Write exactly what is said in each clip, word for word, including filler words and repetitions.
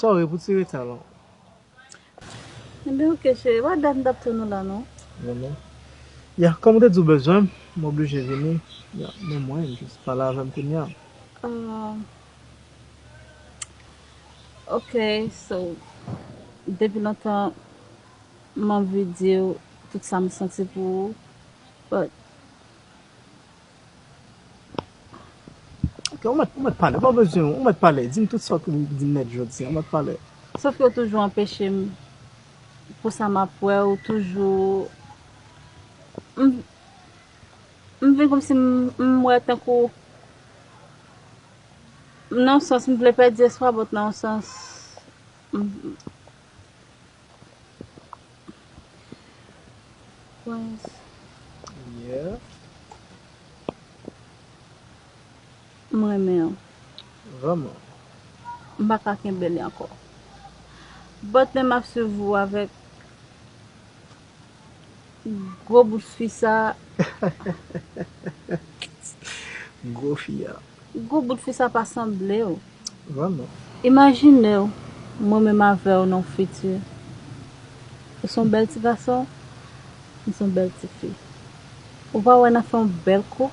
Sorry pou ti reta la. Ebyen, oke, cheri. Pa dat m t ap tann ou la, non. Vrèman. Ya, kòm ou te di w bezwen m, m oblije vini. Ya, men mwen, jis pale avè m kounye a. Ah, ok, so, depi lontan, m anvi di w tout sa m santi pou ou, but Ok, ou mèt, ou mèt pale, ou pa bezwen, ou mèt pale. Di m tout sa w di m nèt jodi a, ou mèt pale. Sof ke w toujou anpeche m pou sa m ap wè, ou toujou. M, m vin kòmsi m, m wè tankou, nan yon sans, m vle pèdi espwa, but nan yon sans, m, Prince. Yeah. M renmen w. Vrèman. M pa ka kenbe li ankò. But men m ap swiv ou avèk gwo bout fi sa. Gwo fi a. Gwo bout fi sa pa sanble w. Vrèman. Imajine w, mwen menm avè w nan yon fiti. Ou se yon bèl ti gason, m se yon bèl ti fi. Ou pa wè n ap fè yon bèl koup?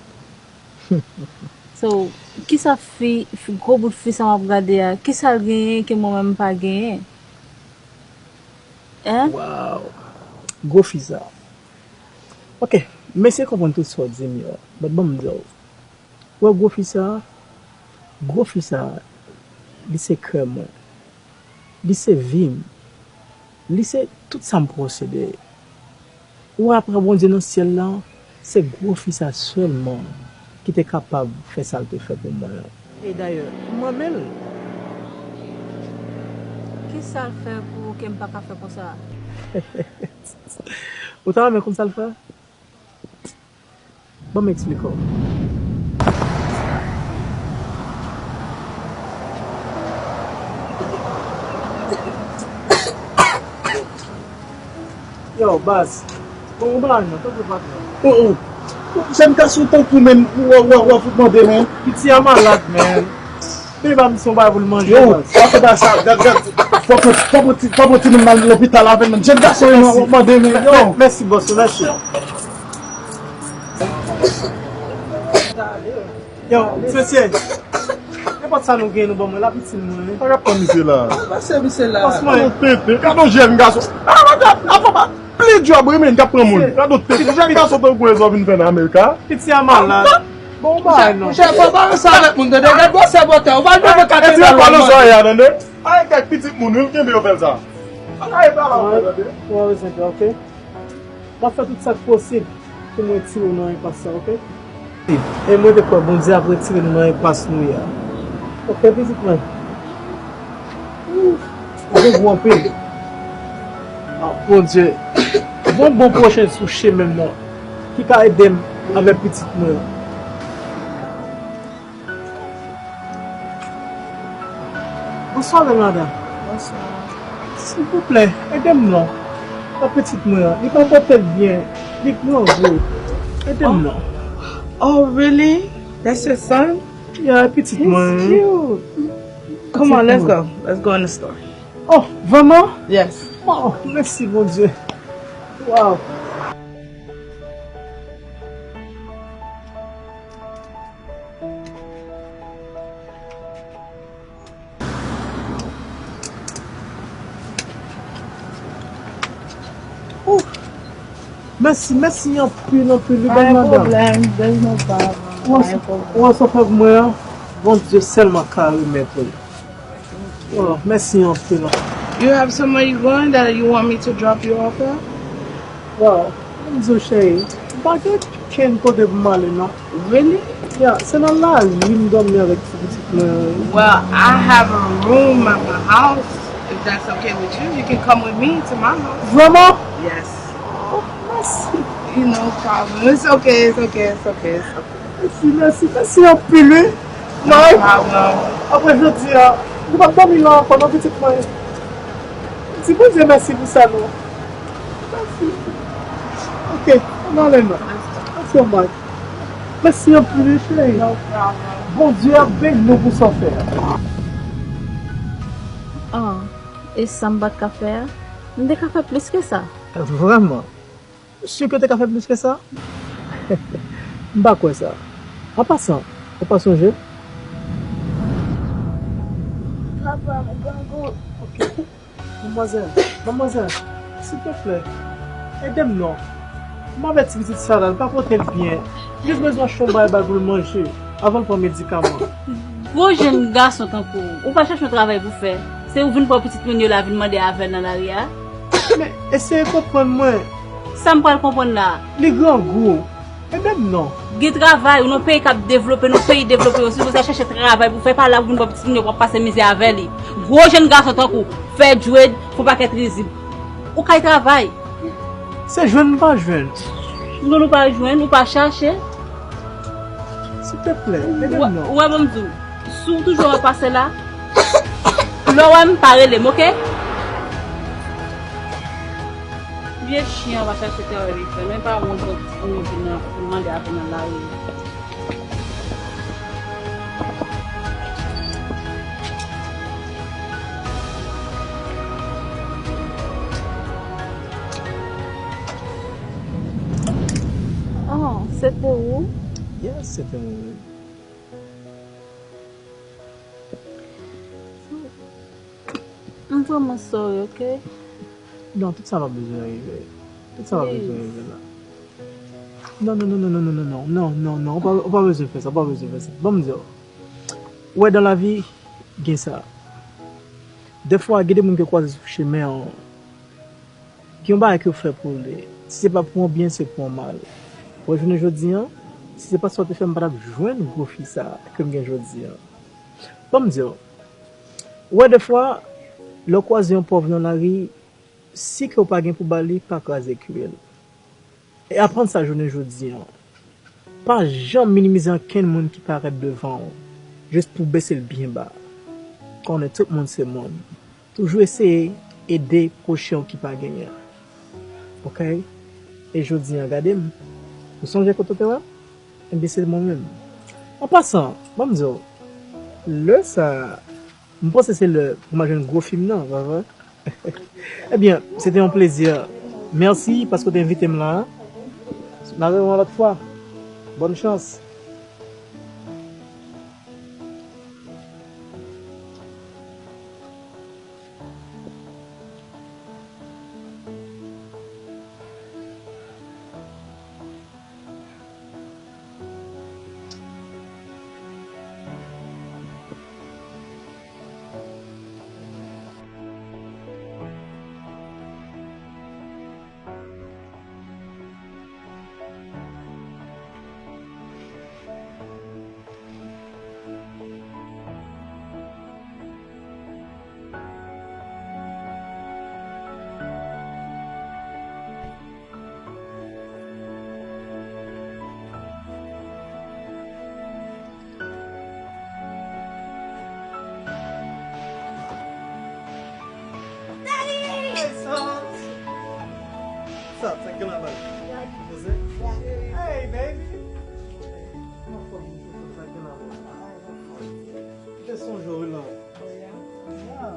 So, kisa fi, fi, gwo bout fi sa m ap gade a, kisa l genyen ke mwen menm m pa genyen? Hein? Wow. Gwo fi sa. Ok, m eseye konprann tout sa w di m yo, but ban m di w. Ou wè gwo fi sa a? Gwo fi sa a, li se kè mwen. Li se vi m. Li se tout sa m posede. Ou wè, apre Bondye nan syèl la, se gwo fi sa sèlman ki te kapab fè sa l te fè pou mwen an. E dayè, m renmen l. Kisa l fè pou ou ke m pa ka fè konsa? Ou ta renmen konn sa l fè? Ban m eksplike w. Yo, baz. Bon, ou bagay non, tanpri patnè. Oh, oh. Jèn gason tankou w menm, w, w, w ap fout mande, men. Piti a malad, men. Vin ba misye yon bagay pou l manje. Yo, w ap fè bagay sa, gad, gad, fòk, fòk, fòk, fòk timoun nan lopital avè l, men. Jèn gason yo, w ap mande, men. Yo. Mèsi, bòs, mèsi. Yo, mesye, nenpòt sa nou gen, nou ban mwen la, piti mwen. Sa k ap pran misye la? Pase misye la. Franchman, nou tenten. Gad yon jèn gason. Ah, gad, apa, apa. Plen djòb, wi, men, k ap pran moun. Gad yon tenten. Jèn gason tankou w vin fè nan Amerika. Piti a malad. Bon, bay non. Monchè, fò pa ranse avèk moun, tande. Gad gwosè bòtè. Ou pa jwenn mwen ka tande. Epi yon pale zòrèy a, tande. Ay, kèk pitit moun, wi, l kenbe yo fè l sa. Ay, pa la, tande. Ou pa bezwen pè, ok? M ap fè tout sa k posib pou m retire w nan enpas sa, ok? E mwen te kwè Bondye ap retire nou nan enpas nou ye a. Ok, pitit mwen. Ou gen gou anpil. Ah, Bondye, yon bon pwochen sou chemen m nan ki ka ede m avèk pitit mwen. Bonswa, bèl madanm. Bonswa. Silvouplè, ede m non. Nan pitit mwen an, li pa pòte l byen. Li gran vre. Ede m non. Oh, really? That's your son? Yeah, pitit mwen. He's cute. Come on, let's go. Let's go in the store. Oh, vrèman? Yes. Oh, mèsi, Bondye. Wow. Ooh. Mèsi, mèsi anpil, anpil, wi, bèl madanm. Pa gen pwoblèm, there's no problem. Pa gen pwoblèm. Ou wè sa w fè pou mwen an? Bondye sèlman ka remèt ou. Oh, mèsi anpil. You have somewhere you going that you want me to drop you off at? Wow, m di w cheri, m pa gen kenn kote pou m ale non. Really? Yeah, se nan lari m dòmi avèk ti pitit mwen an, wi. Well, I have a room at my house. If that's okay with you, you can come with me to my house. Vrèman? Yes. Oh, mèsi. No problem. It's okay, it's okay, it's okay, it's okay. Mèsi, mèsi, mèsi anpil, wi. Mike, apre jodi a, nou p ap dòmi la ankò non, pitit mwen. Di Bondye mèsi pou sa non. Mèsi. Ok, ann ale non. Mèsi, Mike. Mèsi anpil, wi, cheri. Bondye ap beni nou pou sa w fè a. Oh, e sa m pa t ka fè a? M te ka fè plis ke sa. Vrèman? Ou si ke w te ka fè plis ke sa? M pa kwè sa. An pasan, ou pa sonje? Papa, m grangou. Ok. Manmwazèl, manmwazèl, silvouplè, ede m non. M avèti pitit sa la, l pa pote l byen. M jis bezwen achte yon bagay ba l pou l manje, avan l pran medikaman. Gwo jèn gason tankou w, ou pa chèche yon travay pou fè. Se ou vin pran pitit moun yo la, vin mande avè l nan lari a. Men, eseye konprann mwen. Sa m pral konprann la? Li grangou. Ede m non. Gen travay, ou nan peyi k ap devlope, nan peyi devlope, ou sipoze al chèche travay pou fè, pa la pou vin pran pitit moun yo pou ap pase mizè avè li. Gwo jèn gason tankou w, fè djwed, fè yon pakèt rizib. Ou kay travay. Se jwenn m pa jwenn. M konn ou pa jwenn, ou pa chache. Silteplè, ede m non. Ou wè, ban m di w, si w toujou ap pase la, lè w wè m, pa rele m, oke? Vye chyen an pa chache travay li fè, men pa wont pou, pou nou vin nan, pou mande avè nan lari. Oh, se te ou? Yes, se te mwen. M vrèman sorry, oke? Non, tout sa pa bezwen rive. Tout sa pa bezwen rive la. Non, non, non, non, ou pa, ou pa bezwen fè sa, ou pa bezwen fè sa. Ban m di w. Ou wè, dan lavi, gen sa. Dèfwa, gen de moun ke w kwaze sou chemen an, gen yon bagay ke w fè pou li. Si se pa pou yon byen, se pou yon mal. Ou wè, jounen jodi an, si se pa sa w te fè, m pa t ap jwenn gwo fi sa ke m gen jodi an. Ban m di w, ou wè, dèfwa, lè w kwaze yon pòv nan lari, si ke w pa gen pou ba li, pa kraze kwi l. E aprann sa jounen jodi an. Pa janm minimize ankenn moun ki parèt devan w, jis pou w bese l byen ba. Konnen tout moun se moun. Toujou eseye ede pwochen w ki pa genyen. Oke? E jodi an, gade m. Ou sonje kote w te wè m? Ebyen, se mwen menm. An pasan, ban m di w, lè sa a, m panse se lè pou m al jwenn gwo fi m nan, pa vre? Ebyen, se te yon plezi. Mèsi paske w te envite m la. N a rewè yon lòt fwa. Bòn chans. Hey, sis! What's up? Sa k gen la baz? Poze? Hey, baby! Kòman fòm ou? Sa k gen la baz? Mwen te sonje w wi, love. Ya.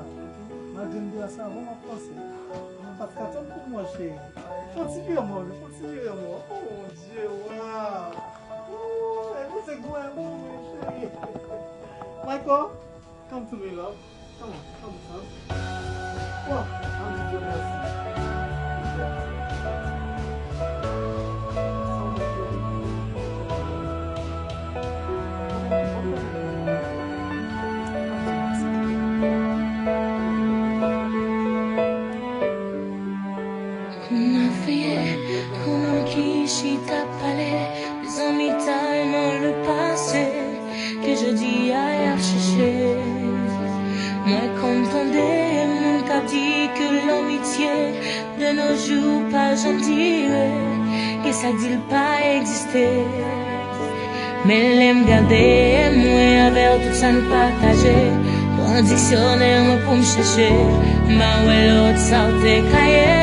Malgre m te la sa, avan m ap panse. Mwen pa t ka tann pou mwen, cheri. Fè yon ti vire mwen, fè yon ti vire mwen. Oh, mon Dieu, wow. Ooh, e pou se gou e mwen, cheri. Michael, come to me, love. Come on, come on, son. Wow, ann di Dye mèsi. N ap veye pou moun ki chita pale de zanmitay nan lepase ke jodi a y ap chèche. Mwen konn tande moun k ap di ke lanmitye de nos jours pa janm dire, ke sa k di l pa egziste. Men lè m gade, m wè avè w tout sa nou pataje. Pran diksyonè mwen pou m chèche, m pa wè lòt sa w te ka ye.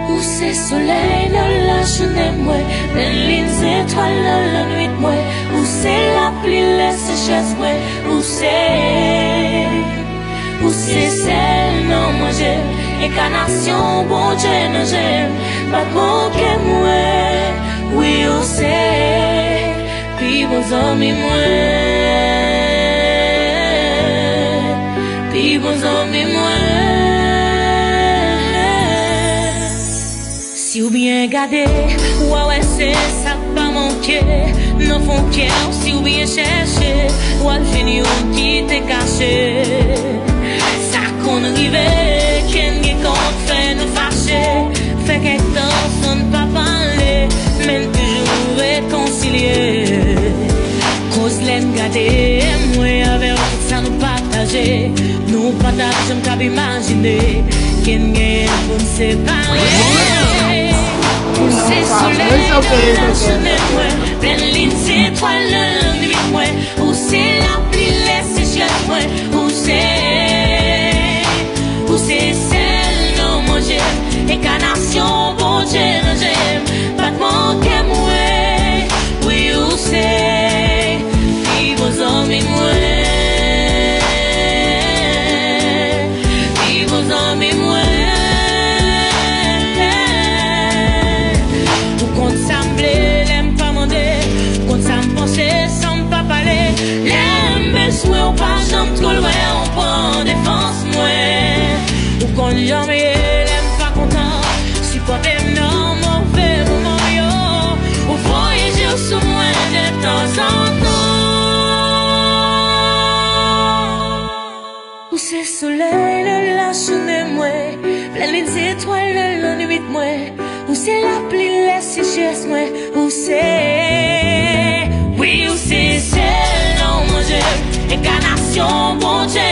Ou se solèy nan lajounen mwen, men lin zetwal nan lannwit mwen. Ou se lapli lè sechès mwen. Ou se, ou Se sèl nan manje, enkanasyon Bondye nan je m. Batman kè mwen, wi ou se pi bon zanmi mwen, pi bon zanmi mwen. Si w byen gade, w a wè se sa k pa manke nan fon kè w. Si w byen chèche, w a jwenn youn ki te kache. Sa konn rive, kè n gen kont fè nou fache, fè kèk tan san n pa pale, men n toujou rekonsilye. Koz lè n gade, mwen avè w, tout sa nou pataje, nou pa t ap janm kab imajine kè n genyen pou n separe. Ou se solèy nan jounen mwen, plèn lin se etwal nan lannwit mwen. Ou se lapli lè sechrès mwen. Ou se, ou se sèl nan manje m, enkanasyon Bondye nan je m. Batman kè mwen, wi ou se pi bon zanmi mwen, pi bon zanmi mwen. Ou konn sa m vle lè m pa mande, ou konn sa m panse san m pa pale. Lè m bezwen w pa janm twò lwen, ou pran defans mwen. Ou konn jan m ye lè m pa kontan, sipòte m nan move moman yo. Ou voye je w sou mwen de tanzantan. Ou se solèy nan lajounen mwen, plèn lin se etwal nan lannwit mwen. Ou se lapli lè sechrès mwen. Ou se, wi ou se sèl nan manje m, enkanasyon Bondye